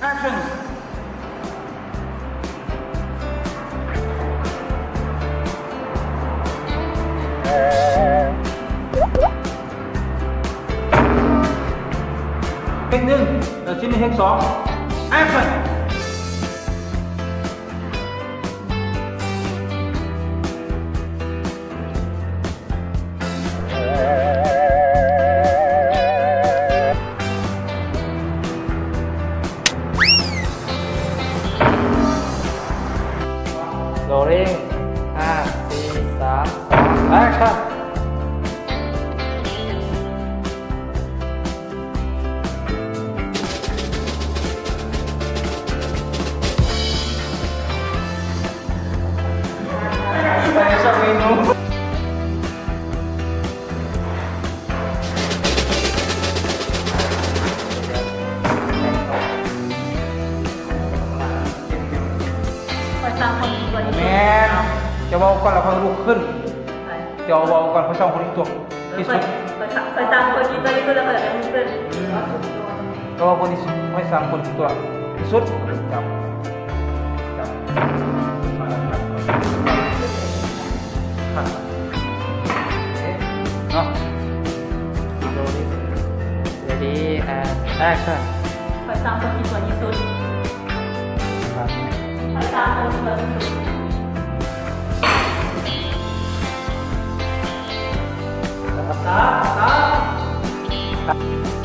Action! ເທກໜຶ່ງ ແລ້ວຊິມີເທກສອງ Action! ໂຣລລິ້ງ ຫ້າ ສີ່ ສາມ ສອງ ແອັກຊັນ! ຂ້ອຍສ້າງຄົນທີ່ຕົວະທີ່ສຸດ. ແມ່ນ ເຈົ້າເວົ້າກ່ອນແລ້ວຄ່ອຍລຸກຂຶ້ນ. ເຈົ້າເວົ້າກ່ອນ ຂ້ອຍສ້າງຄົນທີ່ຕົວະທີ່ສຸດ. ຂ້ອຍ ຂ້ອຍສ້າງຄົນທີ່ຕົວະທີ່ສຸດແລ້ວຂ້ອຍຈະລຸກຂຶ້ນ. ເຈົ້າເວົ້າຄົນທີ່ສຸດ ຂ້ອຍສ້າງຄົນທີ່ຕົວະທີ່ສຸດ. ເນາະ Ready and action! ຂ້ອຍສ້າງຄົນທີ່ຕົວະທີ່ສຸດ. ຂ້ອຍສ້າງຄົນທີ່ຕົວະທີ່ສຸດ. ຄັບ